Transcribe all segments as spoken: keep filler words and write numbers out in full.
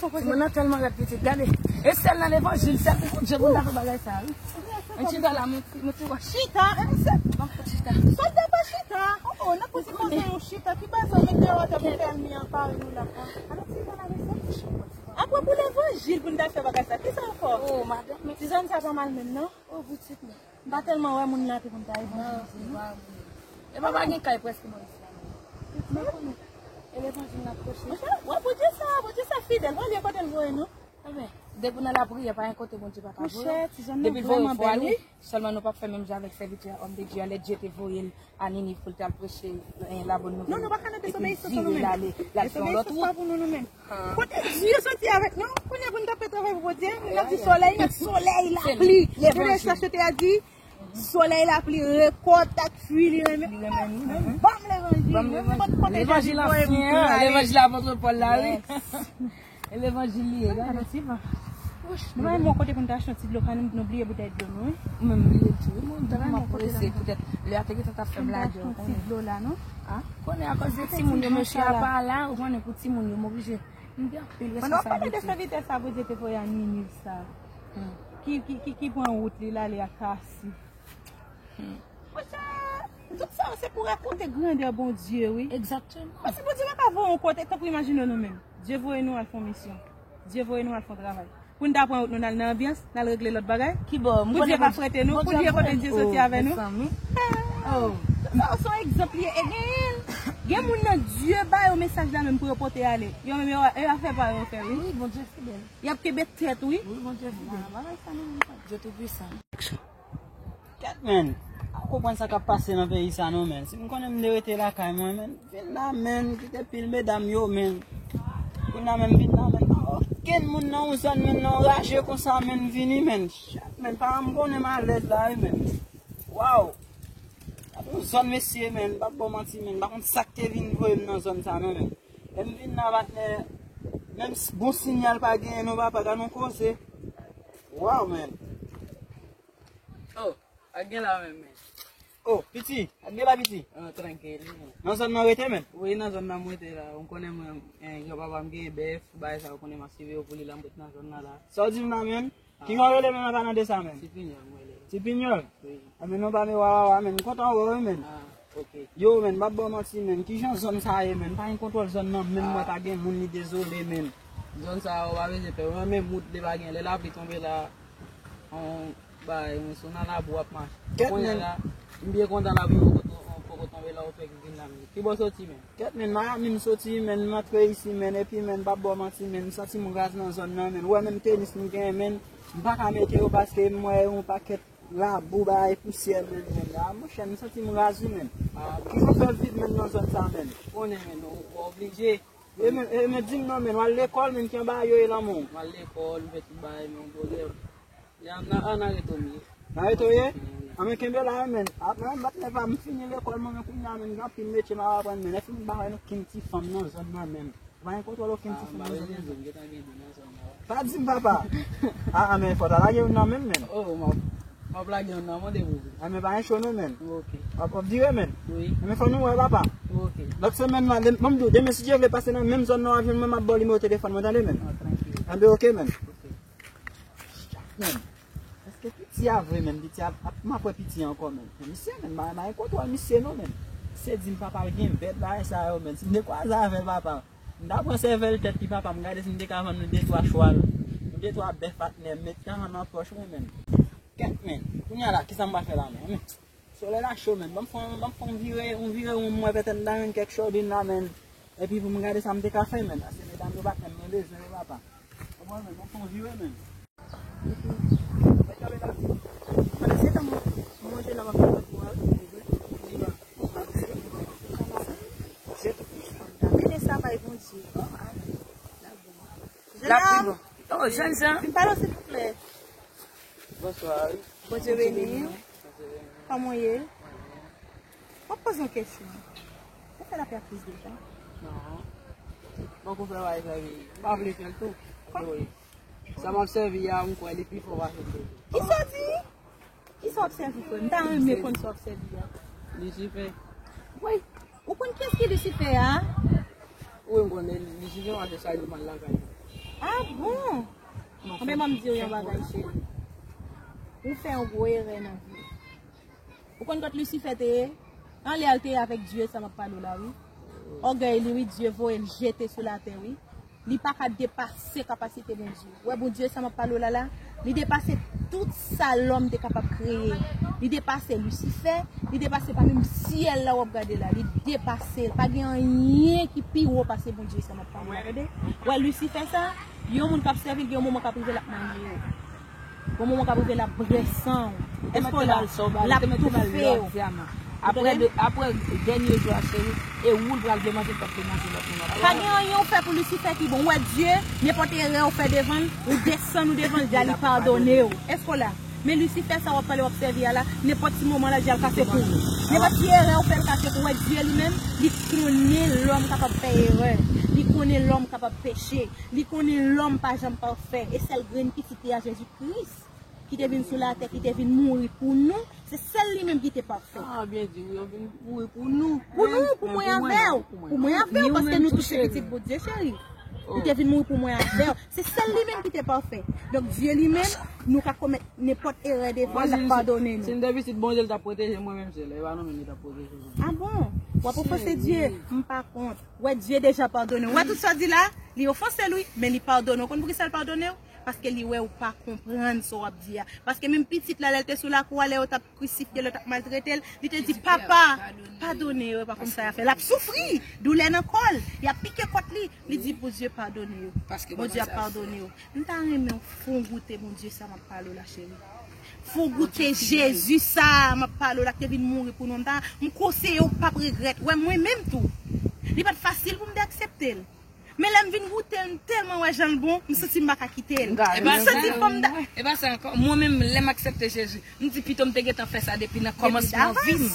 Timoun nan tèlman rèd pitit, gade. E sèl nan levanjil, sèl pou Bondye pou n ta fè bagay sa, wi. Mwen chita la, mwen ti, mwen ti wè. Chita, e se. Ban m chita. Sòt de pa chita. Oh, oh, nan kote koze yon chita, ki bagay sa, met deyò atè pou fè mi an pare nou la. Alò, ti grann avè sa. Apre pou levanjil pou n ta fè bagay sa, ki sa ankò? Oh, madanm, men ti zòn sa pa mal menm, non? Oh, pitit mwen. M pa tèlman wè moun nan te konn ta evanjelize, non. E pa, pa gen kay prèske bò isi la, non. Mwen konnen. E levanjil n ap preche. Monchè, wè Bondye sa, Bondye sa fidèl. Bondye kote l voye nou. Ebyen, depi w nan lapriyè, pa gen kote Bondye pa ka voye w. Monchè, ti zòn nan vrèman bèl, wi. Sèlman nou p ap fè menm jan avèk sèvitè òm de Dye a, lè Dye te voye l a Niniv pou l t al preche, eh, la bonne nouvelle. Non, nou pa ka nan desobeyisans nou menm. Desobeyisans pa pou nou, nou menm. Kote Dye soti avèk nou? Kounye a pou n t ap fè travay pou Bondye, n ap di solèy, n ap solèy, lapli. Levanjil sa chote a di, solèy, lapli, rekòt ak fwi li renmen. Li renmen nou. Ban m levanjil. Ban m levanjil. Levanjil ansyen an, levanjil apot Pòl la, wi. E levanjil li ye, gade. Gade ti van. Nou pa menm yon kote pou n ta achte yon ti dlo, ka nou, nou bliye boutèy dlo nou, wi. Ou menm bliye tou, wi. Mwen, m ta renmen prese, poutèt lè a te gentan t ap fè m lage, ou konnen. Ti dlo la, non? Konnen, akoz de timoun yo, mesye a pa la, ou konnen, pou timoun yo, m oblije. M gen anpil responsablite. Pandan w pale de sèvitè sa Bondye te voye a Niniv sa, ki, ki, ki, ki pran wout li, l ale a Kasi. Monchè, tout sa yo se pou rakonte grandè Bondye, wi. Egzakteman. Paske Bondye pa ka voye yon kote, tanpri imajine nou menm. Dye voye nou al fè yon misyon. Dye voye nou al fè yon travay. Pou n ta pran wout nou, n al nan anbyans, n al regle lòt bagay. Ki bò? Pou Dye pa frete nou, pou Dye kote Dye soti avè nou. Tout sa yo se yon egzanp li ye. E genyen, gen moun nan Dye ba yo mesaj la menm pou yo pote ale. Yo menm yo, yo afè pa yo fè, wi. Wi, Bondye fidèl. Y ap kenbe tèt, wi. Wi, Bondye fidèl. Bagay sa nou menm sa. Dye tou pwisan. Kèt, menn. Pa konprann sa k ap pase nan peyi sa non, menn. Si m konnen m te rete lakay mwen, menn, vin la, menn, kite pil medam yo, menn. Kounye a menm vin la, menn, pa okenn moun nan yon zòn, menn, nan yon raje konsa, menn, vini, menn. Chèf, menn, pa m konnen m alèz la, wi, menn. Waw. Yon zòn, mesye, menn, m p ap ba w manti, menn, m pa konn sa k te vin voye m nan zòn sa, non, menn. Lè m vin la, patnè, menm s-, bon sinyal pa genyen, non, papa, gad yon koze. Waw, menn. Oh, ak gen la menm, men. Oh, piti, ak gen la, piti. Ah, trankil, men. Nan zòn nan rete, men? Wi, nan zòn nan mwen rete la. Ou konnen mwen, eh, granpapa m gen bèf, bagay sa, ou konnen m ap siveye pou li la, m ret nan zòn nan la. Sa w di m la, men? Ah. Kijan w rele, men, an palan de sa, men? Ti Pinyòl, mwen rele. Ti Pinyòl? Wi. A, men, non pa men wawawa, men. M kontan wè w, men. Ah, ok. Yo, men, m p ap ba w manti, men. Kijan zòn sa ye, men? Pa gen kontwòl zòn nan, men mwen pa gen moun, li dezole, men. Zòn sa, ou pa bezwen pè. Mwen, men, mout li pa gen. Lè lapli tonbe la, on Bay, mwen sou nan labou ap mache. Kèt, men. Kounye a la, m byen kontan lapli poko, poko tonbe la, ou fèk vin la, men. Ki bò w soti, men? Kèt, men, Miami m soti, men, m antre isi, men, epi, men, m p ap ba w manti, men, m santi m raz nan zòn nan, men. Ou wè, menm tenis m genyen, men, m pa ka mete yo paske m wè yon pakèt labou, bagay pousyè, men, men. A, monchè, m santi m raz, wi, men. Kijan w fè viv, men, nan zòn sa, men? Ou konnen, men, ou, ou oblije. E men, e men, di m non, men, w al lekòl, men, ki anba yo e lanmou? M al lekòl, m fè tout bagay, men, yon pwoblèm. Ya, nan, an, nan reto m ye. Nan reto w ye? Wi. An, men kenbe la, men. A, mwen, m bat nèf la, m fini lekòl, mwen, men kounye a, men, gen anpil metye m ap aprann, men. Èske m pa wè okenn ti fanm nan zòn nan, men? Ou pa gen kontwòl okenn ti fanm nan zòn nan? A, m pa bezwen di w, m gentan gen de nan zòn nan, wi. Pa di m, papa. A, a, men, fò w ta lage youn nan men m, men. Oh, m ap, m ap lage youn nan, mande pou ou. A, men, pa gen cho non, men. Ok. W ap, w ap vire, men. Wi. A, men, fò nou wè, papa. Ok. Lòt semèn la, lè, ban m di w, demen, si Dye vle, pase nan menm zòn nan, w ap jwenn mwen, m ap ba w nimewo telefòn mwen, tande, men. A, trankil. Anben, ok, men. Ok. Men, èske piti a vre, men? Piti a, ap, m ap wè piti a ankò, men. Men misye, men, m pa, m pa gen kontwòl misye non, men. Misye di m papa l gen bèt bagay sa yo, men. Si m te kwaze avè l, papa, m ta pran sèvèl tèt li, papa, m gade si m te ka vann nou de twa chwal, nou de twa bèf patnè, m met lajan nan pòch mwen, men. Kèt, men. Kounye a la, kisa m pral fè la, men? Men, solèy la cho, men. Ban m fè, ban m fè yon vire, yon vire, yon mwen pètèt m ta jwenn kèk chòdin la, men. Epi pou m gade sa m te ka fè, men. Paske medam yo pa t menm, mwen bezwen yo, papa. Ou konprann, men, ban m fè yon vire, men. Pandan se tan mwen manje la, m ap fè lòt bò a, wi. Mete sa bay Bondye. Jennonm, oh, jennonm, vin pale w, silvouplè. Bonswa, wi. Bondye beni w. Bondye beni w. Kòman w ye? M ap poze yon kesyon. Ou fè lapli ak plis de tan? Non. Poko fè bagay sa, wi. M pa vle fè l tou. Wi. Sa m ap sèvi a, m kwè li pi fò pase m toujou. Kisa w di? Kisa w ap sèvi, frè m? M ta renmen konn sa w ap sèvi a. Lisifè. Woy, ou konn kiyès ki Lisifè a? Wi, m konnen Lisifè, paske chak jou m al lakay li. A, Men ban m di w yon bagay, cheri. Ou fè yon gwo erè nan vi w. Ou konn kot Lisifè te ye? Anlè a l te ye avèk Dye, sa m ap pale w la, wi. Ògèy li, wi, Dye voye l jete sou latè, wi. Li pa ka depase kapasite Bondye. Ou wè Bondye, sa m ap pale w la la, li depase tout sa lòm te kapab kreye. Li depase Lisifè, li depase pa menm syèl la w ap gade la. Li depase l. Pa gen anyen ki pi wo pase Bondye, sa m ap pale w la, tande? Ou wè Lisifè sa, yon moun k ap sèvi l, gen yon moman k ap rive l ap manje w. Bon, moman k ap rive l ap bwè san w. Èske w la? L ap toufe w. Apre, de, apre dènye jou a, cheri, e ou l pral vle manje, l p ap vle manje lòt moun. Pa gen anyen w fè pou Lisifè ki bon. Ou wè Dye, nenpòt erè w fè devan l, ou desann ou devan l, di a li padone w. Èske w la? Men Lisifè sa w ap pale, w ap sèvi a la, nenpòt ti moman la, di a l kase kou. Nenpòt ti erè w fè, l kase kou. Ou wè Dye li menm, li konnen lòm kapab fè erè. Li konnen lòm kapab peche. Li konnen lòm pa janm pafè. E sèl grenn pitit li a, Jezi Kris, ki te vin sou latè, ki te vin mouri pou nou, se sèl li menm ki te pafè. Ah, byen di, wi, yo vin mouri pou nou. Pou nou, pou mwen avè w. Pou mwen avè w, paske nou tout se pitit Bondye, cheri. Li te vin mouri pou mwen avè w. Se sèl li menm ki te pafè. Donk, Dye li menm, nou ka komèt nenpòt erè devan l, l ap padone nou. Si n te pitit Bondye, l t ap pwoteje mwen menm, se lè e pa nou menm li t ap pwoteje nou. Ah bon? W ap ofanse Dye? M pa kont. Wè, Dye deja padone w. Wè tout sa w di la, li ofanse l, wi, men li padone w. Ou konn poukisa l padone w? Paske li wè ou pa konprann sa w ap di a. Paske menm pitit la, lè l te sou lakou a, lè yo t ap krisifye l, yo t ap maltrete l, li te di, "Papa, padone yo, yo pa konn sa y ap fè." L ap soufri, doulè nan kò l, y ap pike kòt li. Li di, "Bondye padone yo. Bondye ap padone yo." M ta renmen w fè w goute Bondye sa m ap pale w la, cheri. Fè w goute Jezi sa m ap pale w la, ki te vin mouri pou nou. M ta, m konseye w, w p ap regrèt. Wè, mwen menm tou, li pa t fasil pou m te aksepte l. Men lè m vin goute l, m tèlman wè jan l bon, m santi m pa ka kite l. M santi fò m ta. E pa sa ankò. Mwen menm, lè m aksepte Jezi, m di pito m te gentan fè sa depi nan kòmansman vi m.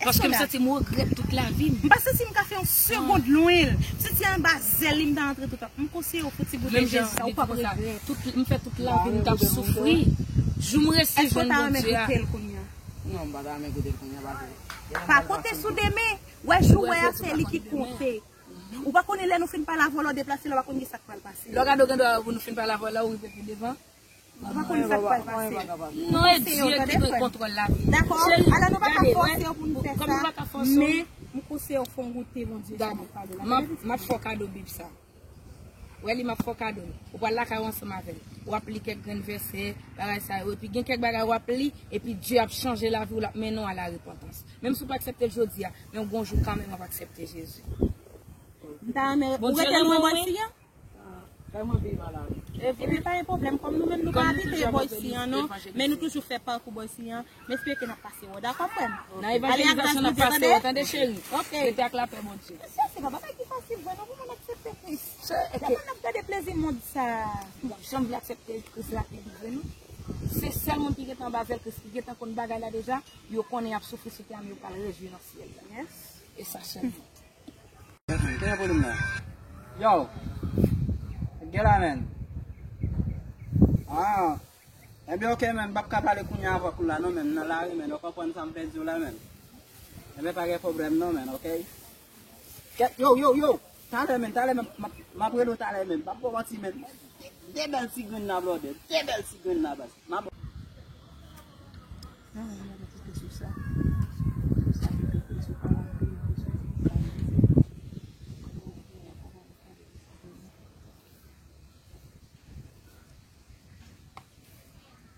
Paske m santi m regrèt tout lavi m. M pa santi m ka fè yon segond lwen l. M santi anba zèl li, m ta antre tout tan. M konseye w fè ti goute jan sa, ou p ap regrèt. M fè tout lavi m t ap soufri. Jou m resi jwenn Bondye a. Èske w ta renmen goute l kounye a? Non, m pa ta renmen goute l kounye a, paske pa konte sou demen. Wè, jou wè a, se li ki konte. Ou pa konnen lè nou fin pale avè w la, w deplase la, w pa konn ki sa k pral pase. Lè w gade w gen dwa pou nou fin pale avè w la, ou rive pi devan. Ou pa konn sa k pral pase. Non, e Dye ki gen kontwòl lavi. Dakò? Alò, nou pa ka fòse w pou n fè sa, men m konseye w fè w goute Bondye sa m ap pale la. M ap, m ap fè w kado Bib sa. Wè li, m ap fè w kado l. Ou pral lakay ou ansanm avè l. W ap li kèk grenn vèsè, bagay sa yo. Epi gen kèk bagay w ap li, epi Dye ap chanje lavi w, l ap mennen w a la repantans. Menm si w pa aksepte l jodi a, men yon bon jou kanmenm w ap aksepte Jezi. M ta renmen ou rete lwen bò isi an. Epi pa gen pwoblèm, kòm nou menm nou pa abite bò isi an non, men nou toujou fè pakou bò isi an. M espere ke n ap pase wè w, dakò, frè m? Nan evanjelizasyon n ap pase wè w, tande, cheri. Ok. Rete ak lapè Bondye. Mesye, se pa bagay ki fasil vre non pou moun aksepte Kris. Lè moun ap gade plezi mond sa. Bon, jan m vle aksepte Kris la pi vre non. Se sèl moun ki gentan anba zèl Kris, ki gentan konn bagay la deja, yo konnen y ap soufri sou tè a, men yo pral rejwi nan syèl la. Yes. E sa sèlman. Kenbe volume nan. Yo. Gen la, men. Ah. Ebyen, ok, men. M p ap ka pale kounye a avèk ou la, non, men. M nan lari, men. Ou konprann sa m fè di w la, men. Ebyen, pa gen pwoblèm, non, men, ok? Kèt, yo, yo, yo. Talè, men, talè, men. M ap, m ap rele w talè, men. M p ap ba w manti, men. De bèl ti grenn nan, blòdè. De bèl ti grenn nan, baz. M ap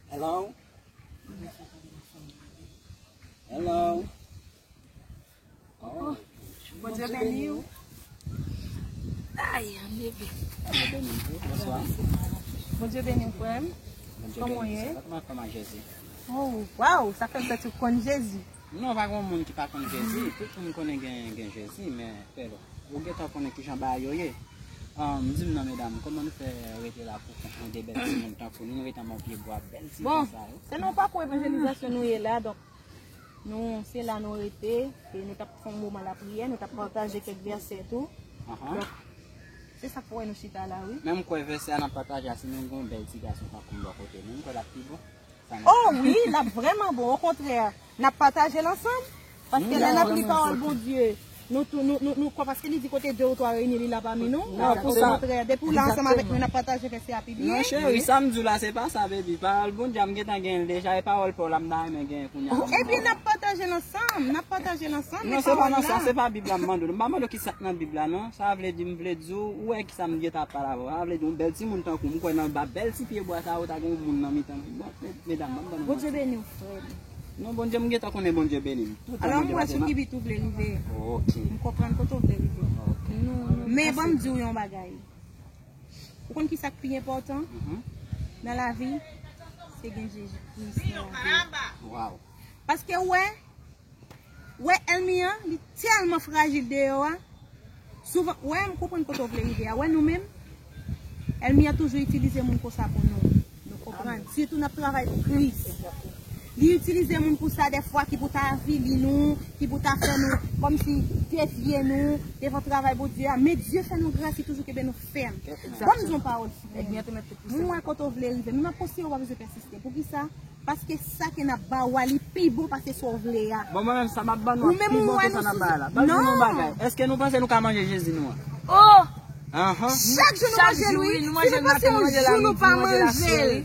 Hello? Hello? Oh. Bondye beni w. Ay, an bebe. Bondye beni w tou. Bonswa. Bondye beni w, frè m. Bondye beni w. Kòman w ye? Sa va, kòman Jezi? Oh, waw, sa fè m santi w konn Jezi. Non, pa gen moun ki pa konn Jezi. Tout moun konnen gen, gen Jezi, men, frè, ou gentan konnen kijan bagay yo ye. Ahn, di m non, medam, kòman nou fè rete la pou kont nou de bèl timoun tankou nou, nou rete anba yon pye bwa, bèl ti jan sa yo? Bon, se nan pakou evanjelizasyon nou ye la, donk, nou, se la nou rete, e nou t ap fè yon moman lapriyè, nou t ap pataje kèk vèsè tou. Ahan. Donk, se sa k fè w wè nou chita la, wi. Men m kwè vèsè a n ap pataje a, si nou gen yon bèl ti gason tankou m bò kote nou, m kwè l ap pi bon. Oh wi, l ap vrèman bon. Okontrè, n ap pataje l ansanm. Paske lè n ap li pawòl Bondye, Nou tou, nou, nou, nou, paske li di kote de ou twa reyini, li la pami nou. Non, pou sa. Depi w la ansanm avèk nou, n ap pataje fè se a pi byen. Non, cheri, sa m di w la, se pa sa, baby. Pawòl Bondye a, m gentan genyen l deja, e pawòl pa w la, m ta renmen genyen kounye a. Ebyen, n ap pataje l ansanm, n ap pataje l ansanm, e pawòl la. Non, se pa nan sa, se pa Bib la m mande w. M pa mande w ki sa k nan Bib la, non. Sa vle di, m vle di w, ou wè ki sa m gentan ap pale avè w. Sa vle di, yon bèl timoun tankou m, m kwè nan ba bèl ti pyebwa sa yo, ta gen yon moun nan mitan. Bon, me-, medam, m ap ban nou manti. Bondye beni w, frè m. Non, Bondye, m gentan konnen Bondye beni m. Tout tan Bondye pase m. Alò, m wè sou ki bit ou vle rive. Ok. M konprann kote w vle rive. Ok. Men ban m di w yon bagay. Ou konn ki sa k pi enpòtan nan lavi? Se gen Jezi Kris nan lavi w. Wow. Paske w wè, w wè ènmi an, li tèlman frajil deyò a. Souvan, w wè, m konprann kote w vle rive a. W wè nou menm, ènmi an toujou itilize moun konsa pou nou. Nou konprann. Sitou n ap travay pou Kris. Li itilize moun pou sa, dèfwa, ki pou ta avili nou, ki pou ta fè nou kòmsi devye nou devan travay Bondye a. Men Dye fè nou gras, li toujou kenbe nou fèm. Ban m di yon pawòl, frè m. Mwen kote w vle rive. Nou nan pwoseyi, w pa bezwen pèsiste. Poukisa? Paske sa ke n ap ba w a, li pi bon pase sa w vle a. Bon, mwen menm, sa m ap ban nou an pi bon ke sa n ap bay la. Ban m di nou yon bagay. Èske nou panse nou ka manje Jezi nou an? Oh! Ahan. Chak jou nou manje l, wi. Si nou panse yon jou nou pa manje l,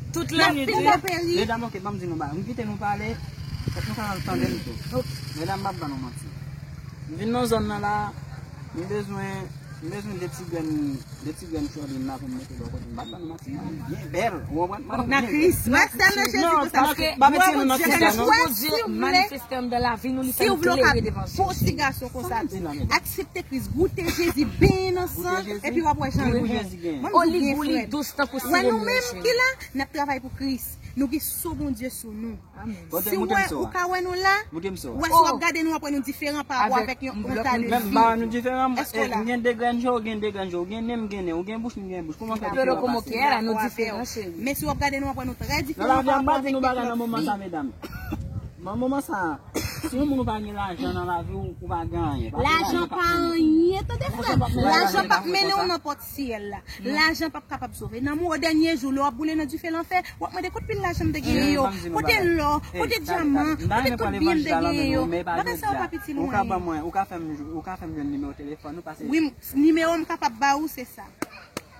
tout lannwit, wi. Medam, ok, ban m di nou bagay. M kite nou pale, fòk nou ka tande m tou. Medam, m ap ban nou manti. M vin nan zòn nan la, m bezwen, m bezwen de ti grenn, de ti grenn chòlin la pou m mete bò kote m. M ap ban nou manti, non, li byen bèl. Ou konprann? M ap byen bèl. Nan Kris. Wè, sèl nan Jezi pou sa. Paske, pa mete nou nan kris la, non. Bondye manifeste anndan lavi nou, li fè nou klere devan Jezi. Si w vle w ka bon ti gason konsa tou. Aksepte Kris, goute Jezi, benyen nan san, epi w ap wè jan l bon. Ban m di w byen, frè m. Wè nou menm ki la, n ap travay pou Kris. Nou gen so Bondye sou nou. Si w wè, ou ka wè nou la, w wè si w ap gade nou, w ap wè nou diferan pa rapò avèk yon, yon ta de vi. Menm pa nou diferan, èske w la? M gen de grenn je, ou gen de grenn je, ou gen nen, m gen nen, ou gen bouch, m gen bouch. Kòman fè diferan pa sa? Men si w ap gade nou, w ap wè nou trè diferan pa rapò avèk de lòt fi. Nan moman sa, medam. Nan moman sa, si yon moun ou pa gen lajan nan lavi w, ou pa gen anyen. Lajan pa anyen, tande frè m. Lajan p ap mennen w nan pòt syèl la. Lajan p ap kapab sove nanm ou. O dènye jou, lè w ap boule nan dife lanfè, w ap mande, "Kote pil lajan m te genyen yo? Kote lò? Kote dyaman? Kote tout byen m te genyen yo?" Bagay sa yo pa piti lwen. Ou ka ban mwen, ou ka fè m, ou ka fè m jwenn nimewo telefòn ou, paske... Wi, m, nimewo m kapab ba ou, se sa.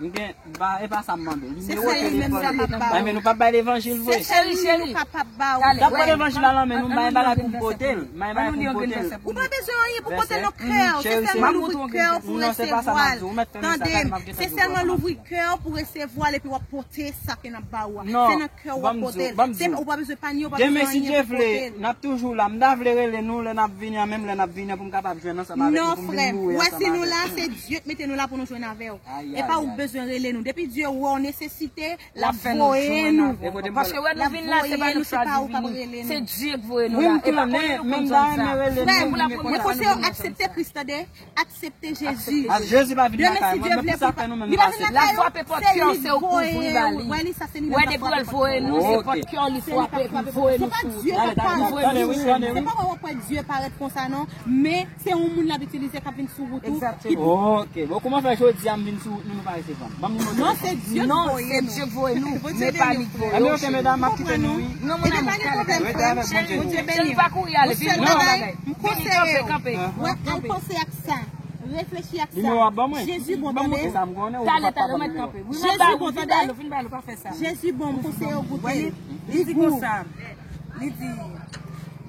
M gen, ba, e pa sa m mande w. Nimewo telefòn ou. Ay, men nou p ap bay levanjil vre. Se sèl li nou kapab ba ou. N ap pran levanjil la nan men nou, m bay bagay pou m pote l. M bay bagay pou m pote l. Ou pa bezwen anyen pou pote l nan kè w. Se sèlman louvri kè w pou resevwa l. Tande m, se sèlman louvri kè w pou resevwa l epi w ap pote sa ke n ap ba ou a. Se nan kè w w ap pote l. Se, ou pa bezwen panye, ou pa bezwen anyen pou pote l. Demen, si Dye vle, n ap toujou la. M ta vle rele nou lè n ap vini an, menm lè n ap vini an, pou m kapab jwenn ansanm avèk nou, pou m vin boure ansanm avèk nou. Non, frè m. Wè, si nou la, se Dye k mete nou la pou nou jwenn avè w. E pa ou k bezwen rele nou. Depi Dye wè w nesesite, l ap voye nou. Paske wè nou vin la, se pa nou chwazi vini. Se Dye k voye nou la. E pa konnen nou konn zòn sa. Frè m, mwen panse yo aksepte Kris, tande. Aksepte Jezi. Demen, si Dye vle, pou li pa vin lakay ou. Lavwa pe pòt kè w, se ou k ouvri ba li. Wè li, sa se li menm k ap frape pòt kè w. Wè depi l voye nou, se pòt kè w li frape, epi voye nou sou wout. Se pa Dye k ap parèt konsa, non. Men se yon moun l ap itilize k ap vin sou wout ou. Egzakteman. Ok. Bon, kòman fè jodi a m vin sou wout nou, nou pa resevwa m? Ban m nimewo telefòn. Non, se Dye k voye nou. Non, se Dye k voye nou, men pa li k voye w, cheri. Ebyen, ok, medam, m ap kite nou, wi. Non, mon amour, pa gen pwoblèm, frè m. Rete avèk Bondye. Bondye beni w. Cheri, pa kouri ale, vini non, bagay. Vini, kanpe, kanpe. Wè, al panse ak sa. Reflechi ak sa. Nimewo w ap ban mwen? Jezi bon, tande. Talè, talè, ou mèt kanpe. Wi, mwen ba ou, vin ba l, vin ba l, ou pa fè sa. Jezi bon, m konseye w goute. Li gou. Li di,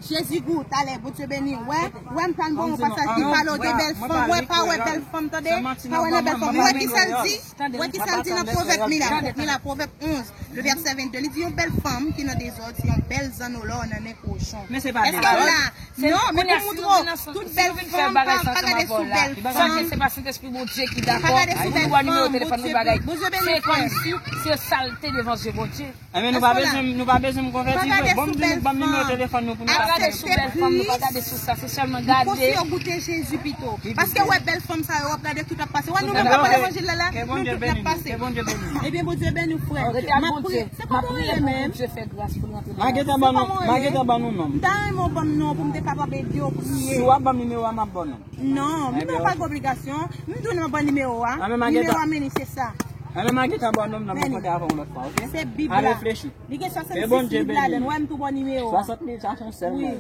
Jezi gou, talè, Bondye beni w. Wè, wè m pral ba w yon pasaj ki pale w de bèl fanm. Wè, pa wè bèl fanm, tande. Pa wè nan bèl fanm. Wè ki sa l di? Wè ki sa l di nan Pwovèb, mi la, mi la, Pwovèb onz, le vèsè vennde. Li di, yon bèl fanm ki nan dezòd, se yon bèl zannolò nan nen kochon. Èske w la? Non, men pou moutre w, tout bèl fanm, pa, pa gade sou bèl fanm. Pa gade sou bèl fanm, Bondye, Bondye beni w, frè. Se kòmsi se salte devan zye Bondye. Enben, nou pa bezwen, nou pa bezwen m konvèti vre. Bon, m di nou, ban m nimewo telefòn nou pou nou ka fè. Pa gade sou bèl fanm, nou pa gade sou sa. Se sèlman gade. M konseye w goute Jezi pito. Paske w wè bèl fanm sa yo, w ap gade tout ap pase. Wè nou menm k ap pale levanjil la la, nou tout n ap pase. Ke Bondye beni w. Ebyen, Bondye beni w, frè. M ap priye. Se kòman w rele menm? Bondye fè gras pou nou antre nan... M a gentan ban nou, m a gentan ban nou non m. M ta renmen w ban m non w pou m te kapab ede w priye. Si w ap ban m nimewo a, m ap ban w non m. Non, m pa gen obligasyon. M di w nan ban nimewo a. Nimewo a, men li se sa. Anben, m a gentan ba w non m nan, m ap konte avè w yon lòt fwa, ok? Se Bib la. Al reflechi. Li gen swasannsis Bib ladan l. Wè m tou ba w nimewo a. Swasannsis, sa se yon sèl non.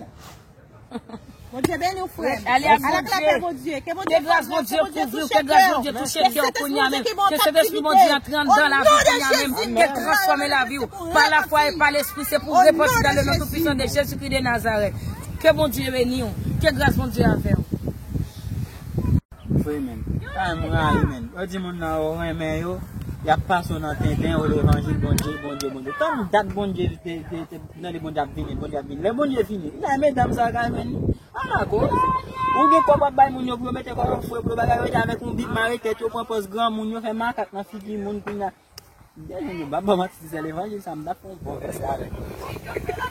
Bondye beni w, frè m. Ale ak Bondye. Ke gras Bondye kouvri w, ke gras Bondye touche kè w kounye a menm. Ke Sentespri Bondye antre anndan lavi w kounye a menm. Ke l transfòme lavi w. Pa lafwa e pa lespri, se pou w repanti dans le nom tout puissant de Jésus-Christ de Nazareth. Ke Bondye beni w. Ke gras Bondye avè w. Vre, menn. Ay, mwen rayi, menn. Yo di moun nan yo renmen yo, y ap pase w nan tenten, yo levanjil Bondye, Bondye, Bondye. Tann dat Bondye te, te, te, tande Bondye ap vini, Bondye ap vini. Lè Bondye vini, lè medam sa ka jwenn li. Ala koz. Ou gen kòb w ap bay moun yo pou yo mete kò yo fre pou yo bagay yo, avèk yon bib mare tèt yo, pran pòz granmoun yo, fè makak nan figi moun kounye a. Dènye yo, ba ban manti, se levanjil sa, m t ap fè yon bon vès la avèk yo.